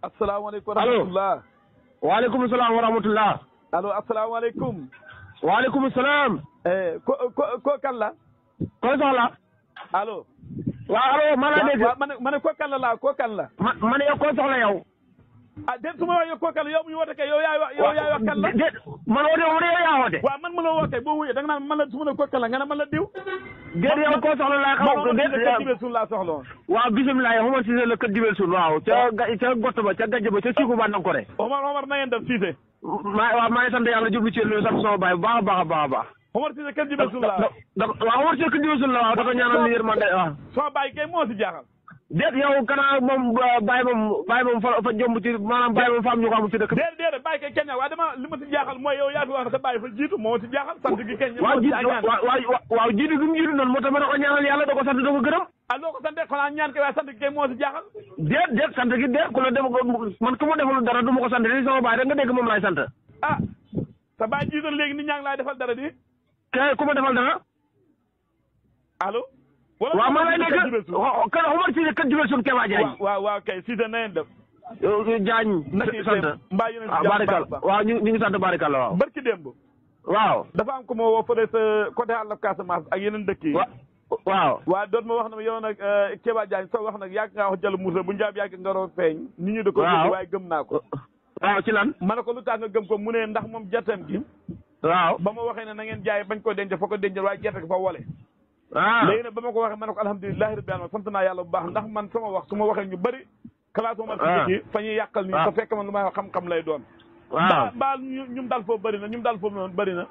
asalaamaaleykum wa rahmatulah. waaleykum salaam wa rahmatulah. allo asalaamaaleykum. waaleykum salaam. ko kan la. koy soxla. allo. waaw allo maa la dégg. waaw ma ne ko kan la ko kan la. ma ne yow koy soxla yow. ah déet su ma waxee ko kan la yow mi woote kay yow yaay wax kan la. déet man woote yow yaa woote. waaw man ma la woote boo wuyee da nga naan man la su ma ne ko kan la nga ne man la diw. déet yow koy soxla laa xaw ko déet kër Jibel Suun laa soxla woon. waaw bisimilah yow Omar Cissé la kër Jibel Suun waaw ca gott ba ca gajj ba ca siiku ba nang ko re. Omar na ngeen def Cissé. maa ngi sant yàlla jublu ci yéen sant sama baay bu baax a baax a baax a baax. Omar Cissé kër Jibel Suun laa. waaw Omar Cissé kër Jibel Suun la waaw dafa ñaanal li yërmande waaw. sama baay kay moo si jaaxal. déet yow kanaa moom bàyyi moom fa jomb ci maanaam bàyyi moom fa am ñu ko amul ci dëkk bi. déedéet bàyyi kay kenn waaye dama li ma si jaaxal mooy yow yaa fi wax ne sa bàyyi fa jiitu moo si jaaxal sant gi kenn. waaw jiitu gi mu jiitu noonu moo tax ma ne ko ñaanal yàlla da ko sant da ko gërëm. ah loo ko sante xanaa ñaan kay waaye sant gi kay moo si jaaxal. déet sant gi déet ku la dem man ku ma defal dara du ma ko sant li sama baay rek nga dégg moom laay sant. ah sa baay jiitoon léegi nit ñaa ngi laay defal dara di. kay ku ma defal dara. allo. waaw maa lay dégg kan Omar Cissé kër Jibel Suun Keba Diagne. waaw kay Cissé na ngeen def. Diagne. sant mbaa yéen a barikal waaw ñu ngi sant barikal waaw. barki démb. waaw. dafa am ko ma woo fële sa côté àll Casamance ak yeneen dëkk yi. waaw. waaw doot ma wax na ma yow nag Keba Diagne soo wax nag yàgg ngaa wax Jalle Moussa bu njaab yàgg nga roon feeñ. nit ñi da ko dégg waaye gëm naa ko. waaw ci lan. ma ne ko lu tax nga gëm ko mu ne ndax moom gerteem gi. waaw ba ma waxee ne na ngeen jaay bañ ko denc fa ko denc waaye gerte gi fa wole. léegi nag ba ma ko waxee ma ne ko alhamdulilahi rabbil alamin sant naa yàlla bu baax ndax man sama wax su ma waxee ñu bëri classe Omar Cissé fa ñuy yàqal nii te fekk man lu may wax xam-xam lay doon. waaw mbaa ñum dal foofu bëri na ñum dal foofu noonu bëri na.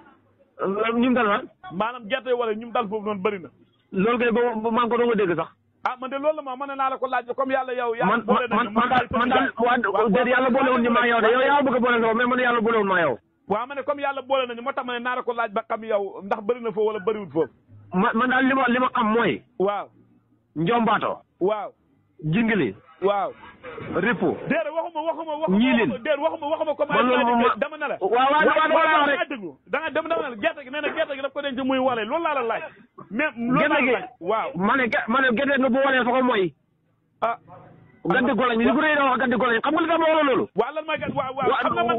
ñum dal man. maanaam gerte wala ñum dal foofu noonu bëri na. loolu kay ba maa ngi ko doon dégg sax. ah man de loolu la ma ne naa la ko laaj comme yàlla yow. man daal waa déet yàlla boolewul ñu maa yow de yow yaa bëgg a boole sa mais man yàlla boolewul maa yow. waaw ma ne comme yàlla boole nañu moo tax ma ne naa la ko laaj ba xam yow ndax bëri na foofu wala bëriwul foofu. man daal li ma xam mooy. waaw. Njombato. waaw. Jingili. waaw. Ripu. déedéet waxuma. ñiilin déedéet waxuma comme. dama ne la. waaw rek déglu dama ne la gerte gi nee na gerte gi daf ko denc muy wale loolu laa la laaj. mais loolu laa la laaj waaw. ma ne gerte nga bu walee fa ko mooy. ah. gante golañ li ko rëy da wax gante golañ xam nga li tax ma wax loolu. waaw lan mooy gerte waaw xam nga man.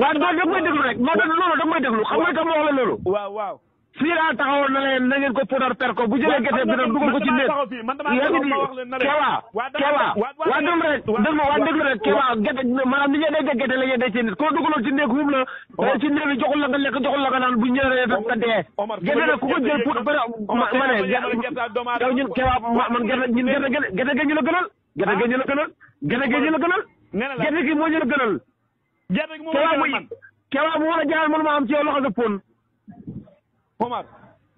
waaw da may déglu rek non loolu da may déglu xam nga li tax ma wax loolu. waaw. fii laa taxawoon na leen na ngeen ko podar per ko bu jëlee gerte bi nag dugal ko ci néeg. man damaa taxaw ma wax leen na leen Keba waa déglu rek Keba gerte maanaam ni ñuy dee gerte la ñuy dee ci nit koo dugaloon ci néeg xuum la ci néeg bi joxul la nga lekk joxul la nga naan bu ñëwee fekk nga dee. gerte nag ku ko jël pour ma ne yow ñun Keba man gerte ñun gerte gi ñu la gënal. gerte gi ñu la gënal. gerte gi moo ñu la gënal. Keba bu war a jaay mënuma am ci yow loxo nga pon. Omar.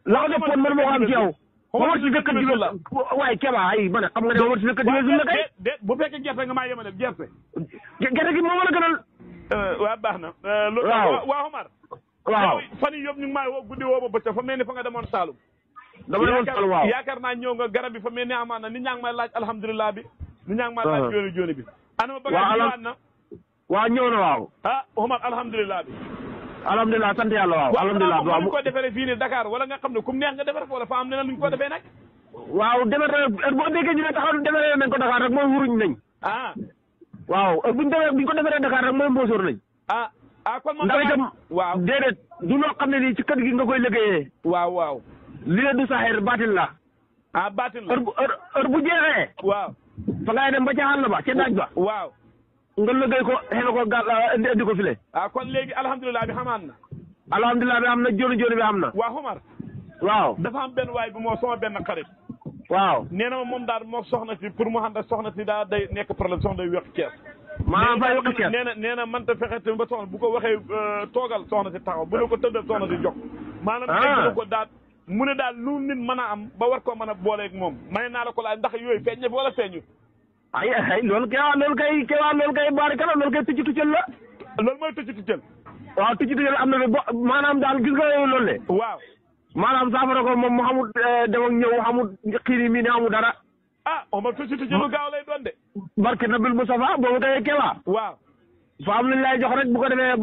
loxo nga pon mënuma ko am ci yow. Omar si dëkk Jibel la waaye Keba ay ma ne xam nga ne Omar si dëkk Jibel la kay. bu fekkee gerte nga maa yemale gerte. gerte gi moo ma la gënal. waaw baax na. waaw Omar. waaw fan yii yëpp ñu ngi maa woo guddi woo ba bëccëg fa mel ni fa nga demoon Saalum. dama demoon Saalum waaw yaakaar naa ñëw nga garab bi fa mel ni amaan na nit ñaa ngi may laaj alhamdulilah bi. nit ñaa ngi may laaj jooni bi. ana ma bëgg a ñëwaat na. waaw ñëw na waaw. ah Omar alhamdulilah bi. alhamdulilah sant yàlla waaw. alhamdulilah waaw ko defere fii nii Dakar wala nga xam ne kum neex nga defar fa wala fa am ne luñ ko defee nag. waaw defar boo déggee ñu ne taxaw defaree nañ ko Dakar rek mooy wuruñ nañ. waaw buñ ko defaree Dakar rek mooy mbóosóor nañ. kon moom ndax itam waaw déedéet du loo xam ne nii ci kër gi nga koy liggéeyee. waaw. li la du saxeer baatin la. baatin la heure bu jeexee. waaw. fa ngay dem ba ca àll ba ca naaj ba. waaw. nga liggéey ko xëy ko gàll indi ko file. kon léegi alhamdulilah bi xamaan na. alhamdulilah bi am na jooni bi am na. waaw Omar. waaw dafa am benn waay bi moo sama benn xarit. waaw nee na moom daal moo soxna si pour mu xam ne soxna si daal day nekk problème soxna day wéq kees. maanaam fay wéq kees nee na mënta fexe tamit ba soxna bu ko waxee toogal soxna si taxaw bu ne ko tëddal soxna si jox. maanaam dégg ko daal mu ne daal lu nit mën a am ba war koo mën a booleeg moom may naa la ko laaj ndax yooyu feeñ na fi wala feeñu. ay loolu kay baari kala loolu kay tuccal la. loolu mooy tuccal. waaw tuccal am na fi maanaam daal gis nga loolu le. waaw. maanaam saafara ko moom mu xamul dem ak ñëw xamul xiir yi mii ne xamul dara. Omar tuccal lu gaaw lay doon de. barke Nabil Moustapha boobu kay Keba. waaw. fa am lu ñu lay jox rek bu ko defee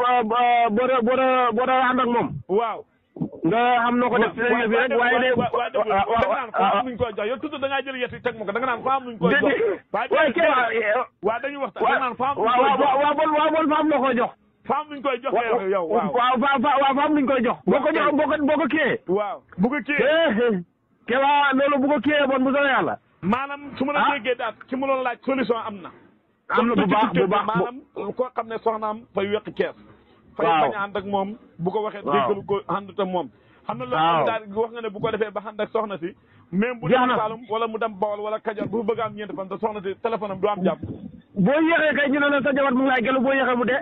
boo ànd ak moom. waaw. nga xam noo ko def rek waaye de waaw nuñ koy jox yow toujours da ngaa jël yet yi teg ma ko da nga naan faam nuñ koy jox waaw dañuy waxtaan da nga naan faam waaw bon faam noo koy jox faam nuñ koy jox yow waaw faam nuñ koy jox boo ko jox boo ko kiyee waaw bu ko kiyee Keba loolu bu ko kiyee bon bu soobee yàlla maanaam su ma la déggee daal ci mu doon laaj solution am na bu baax maanaam koo xam ne soxnaam fay weq kees fay bañ a ànd ak moom bu ko waxee déggalu ko àndut ak moom xam na loolu daal wax nga ne bu ko defee ba ànd ak soxna si même bu dem Saalum wala mu dem Bawol wala Kajoor bu bëgg am ñeenti fan te soxna si téléphone am du am jàpp boo yéexee kay ñu ne la sa jabar mu ngi lay gelu boo yéexee mu dee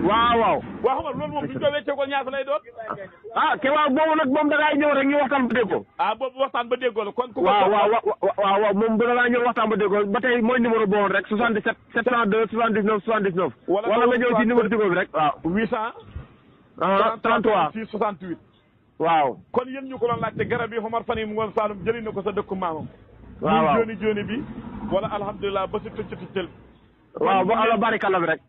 waaw xam nga loolu moom duñ ko weccee ko ñaata lay doon Keba boobu nag moom da ngay ñëw rek ñu waxtaan ba déggoo boobu waxtaan ba déggoo la kon ku ko waaw moom da ngay ñëw waxtaan ba déggoo ba tey mooy numéro boobu rek 77 702 79 79 wala nga ñëw ci numéro Tigo bi rek waaw 800 33 6 68 waaw kon yéen ñu ko doon laajte garab yi Omar fan yi mu ngoon Saalum jëli na ko sa dëkku maamam waaw jooni bi wala alhamdulilah ba si tëcc tëccal waaw ba ala barikalla bi rek